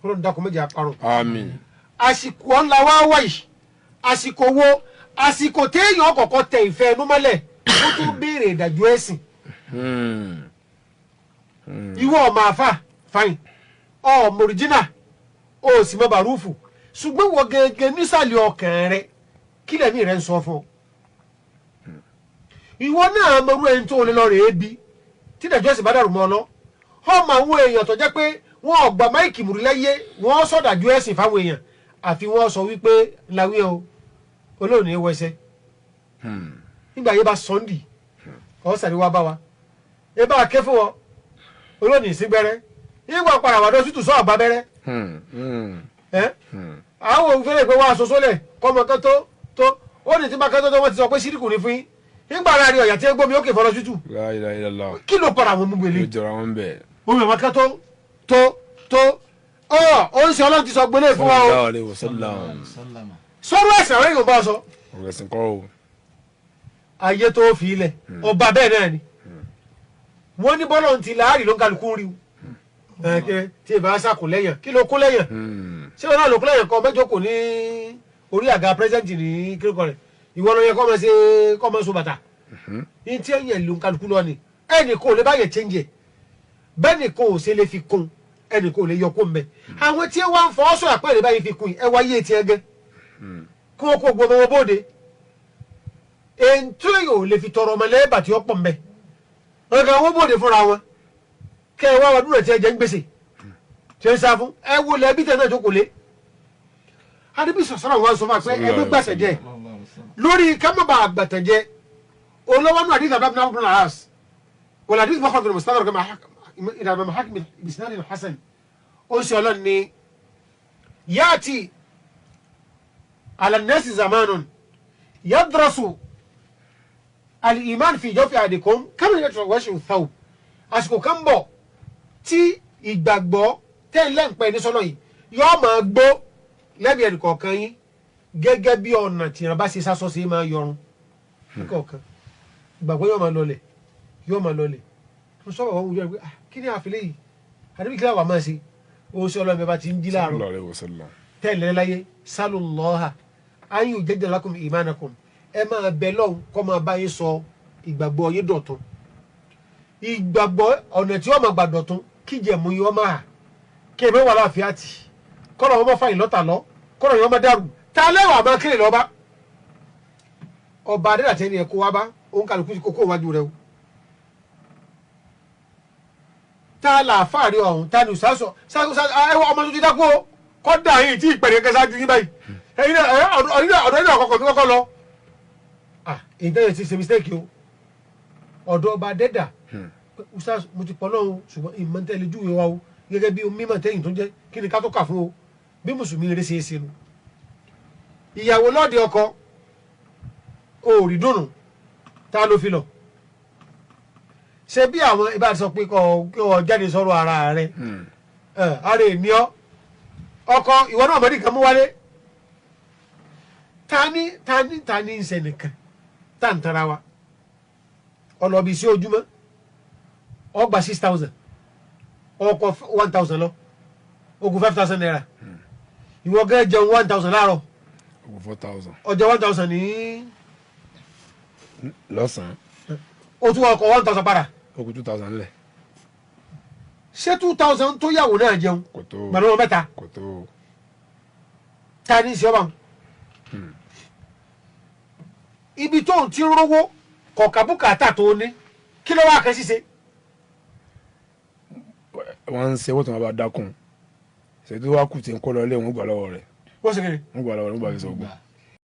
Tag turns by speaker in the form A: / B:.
A: Ọlọ́run dákun méjì àparun.
B: Àmín.
A: Àsìkò ọ̀la wá wá yìí, àsìkò wo? Àsìkò téèyàn kọ́kọ́ tẹ ìfẹ́ ẹnu mọ́lẹ̀ ó tún béèrè ìdájọ́ ẹ̀sìn. Ìwọ ọmọ àfà fain, ọmọ òrìjínà, ó sì mọ bàrúfù, ṣùgbọ́n wọ gẹ́gẹ́ nísàlẹ̀ ọkàn rẹ kí lẹ́mí rẹ ń sọ fún ọ. Ìwọ náà mọrú ẹni tó lè lọ rèé bí tí ìdájọ́ ẹ̀sìn bá dàrú mọ́ ọ lọ. Ọmọ àwọn èèyàn tó jẹ́ pé wọn ò gba máìkì múrílẹ́yé, wọ́n sọ̀dájú ẹ̀sìn fáwọn èèyàn, àfi wọ́n sọ wípé làwí o olóòní wẹsẹ̀. Nígbà yẹn bá sọ́ndì ọ̀sàrí wa bá wa ẹ bá ké fún wọn olóòní ìsíngbẹ́rẹ́ nígbà padà wà lọ́sítù sọ àbá bẹ́rẹ́. Àwọn òfin pé wọ́n aṣọ sólẹ̀ kọ́mọ kan tó tó ó ní tí bá kan tó tó wọ́n ti sọ pé síríkù ní fún yín. Nígbà ara rí ọ̀yà tí ẹ gbómi ó kè fọlọ́ sítù.
B: La ilaha illallah.
A: Kí ló padà àwọn ọmọ gbèlè?
B: Ó jọra wọn bẹ́ẹ̀.
A: Omi ọmọ kan tó tó tó ọ ó ń ṣe Ọlọ́run ti sọ gbélé fún wa o.
B: Sallallahu alaihi wasallam.
A: Sọ́rọ́ ẹ̀sìn àwọn èèyàn bá sọ.
B: Ọ̀rọ̀ ẹ̀sìn kọ́ o.
A: Ayé tó fi ilẹ̀ ọba bẹ́ẹ̀ náà ni wọ́n ní bọ́lọ̀ ti láàrin ló ń kálukú rí o. Tí ìbá sàkó lẹ́yìn kí ló kó lẹ́yìn? Ṣé wọn náà ló kó lẹ́yìn kọ́ mẹ́jọ kò ní orí àga pírẹ́sẹ̀ntì ní kíríkọ rẹ̀? Ìwọ ló yẹ kọ́ máa ṣe kọ́ máa so bàtà ní tí ẹ̀yìn ló ń kálukú lọ ni. Ẹnì kò lè báyẹn chẹ́ǹjẹ̀ bẹ́ẹ̀ ni kò ṣe lè fi kún, ẹnì kò lè yọ kó mbẹ. Àwọn tí wọ́n ń fọ́ sọ àpẹẹrẹ báyìí fi kún yìí ẹ wá yé tiẹ̀ gẹ́ kí wọ́n kó gbọmọ wọn bóde. Èntú yóò lè fi tọrọ ọmọ lẹ́ẹ̀bà tí ó pọ̀ mbẹ ọ̀gá wọn bóde fúnra wọn kẹ ẹ wá wà dúró tí ẹ jẹ ń gbèsè tí ẹ ń sá fún ẹ wo lẹbi tẹ náà jókòó lé. Adébí sọ̀sọ́rọ̀ wọn sọ fún wa pé ẹgbẹ́ gbàsẹ̀ jẹ lórí kámọ́bà àgbàtàn jẹ olówó nù àdìsí àbábí náà bùnà wal hadith mọ́kànlá bin mustadrak ìdàgbà mahakim bisnadin hasan. Ó sì ọlọ́run ní yáàtì ala nasi zamanun yadrasu al-iman fi jawfi ahadikum kama yatrawashu thawb. Àsìkò kan bọ̀ tí ìgbàgbọ́ tẹ́lẹ̀ ń pẹ́ ní sọ́nà yìí yóò máa gbó lẹ́bi ẹnì kọ̀ọ̀kan yín gẹ́gẹ́ bí ọ̀nà tí wọ́n bá ṣe sásọ sí máa yọrun kọ̀ọ̀kan. Ìgbàgbọ́ yóò máa lọlẹ̀ yóò máa lọlẹ̀. Mo sọ bàbá wùdí pé kí ni àfilẹ́ yìí àdébí kí láwàá máa ṣe? Ó ṣe ọlọ́run bá ti ń jí láàárọ̀ tẹ́lẹ̀ láyé sálùlọ́hà ayé òjẹ́jẹ́ lakum ìmánakum, ẹ máa bẹ lọ́hùn kọ́ máa bá yín sọ ìgbàgbọ́ yín dọ̀tun. Ìgbàgbọ́ ọ̀nà tí wọ́n máa gbà dọ̀tun kíjẹ̀ mú yín wọ́n máa kí ẹ̀mẹ́ wà láàfin àti kọ́nà wọn máa fàyìn lọ́tà lọ kọ́nà yẹn máa dàrú tá a lẹ́wọ̀ àmọ́ kéré lọ́ba ọba adédàtẹ́ ni ẹ̀kọ́ wa bá òun kàlùkù kókó wájú rẹ o. Tá a là fàárí ọ̀hún tá a ní sàásọ̀ ẹwọ ọmọ tuntun dákú o kọ́dà yìí tí ìpẹ̀rẹ̀ kẹsà ju yín báyìí ẹ̀yin náà ọ̀dọ́ yìí náà kọ̀ọ̀kan mi kọ́kọ́ lọ. Èyí tẹ́lẹ̀ ti ṣe mistake o. Ọ̀dọ́ ọba adẹ́dà ustaz mo ti pọ̀ náà o ṣùgbọ́n ìmọ̀ntẹ́lẹ̀ júwe wa o gẹ́gẹ́ bí mímọ̀ tẹ́yìn tó ń jẹ́ kí ni ká tó kà fún o bí mùsùlùmí rẹ̀ ṣe é ṣe nu. Ìyàwó lọ́ọ̀dẹ ọkọ òòrì dùnú tá ló fi lọ ṣe bí àwọn ibà sọ pé kọ jáde sọ̀rọ̀ ara rẹ̀ ara èmi ọ ọkọ ìwọ náà mọ̀rí kan mú wálé tani tani tani ń ṣe nìkan tá n tara wa ọlọ́bi sí ojúmọ́ ọgbà 6,000 ọkọ̀ 1,000 lọ ogun 5,000 naira ìwọ gẹ́ jẹun 1,000 láàárọ̀
B: ogun 4,000
A: ọjọ́ 1,000 ní
B: lọ́sàn-án
A: o tún ọkọ̀ 1,000 padà
B: ogun 2,000 lẹ̀
A: ṣé 2,000 tó yàwó náà jẹun gbàdúrà wọn mẹ́ta
B: kò tó
A: ta ní sí ọba ibi tó ń ti rówó kọ̀ọ̀kà bùkátà tó ní kí ló wá kẹ́ ṣíṣe.
B: Wọ́n ń ṣe owó tó máa bá dákun ṣètò wá kù tí ń kó lọ ilé wọn gbà lọ́wọ́ rẹ̀
A: wọ́n ṣe kiri
B: wọ́n gbà lọ́wọ́ rẹ̀ wọ́n gbà fi sọ̀gbọ́n.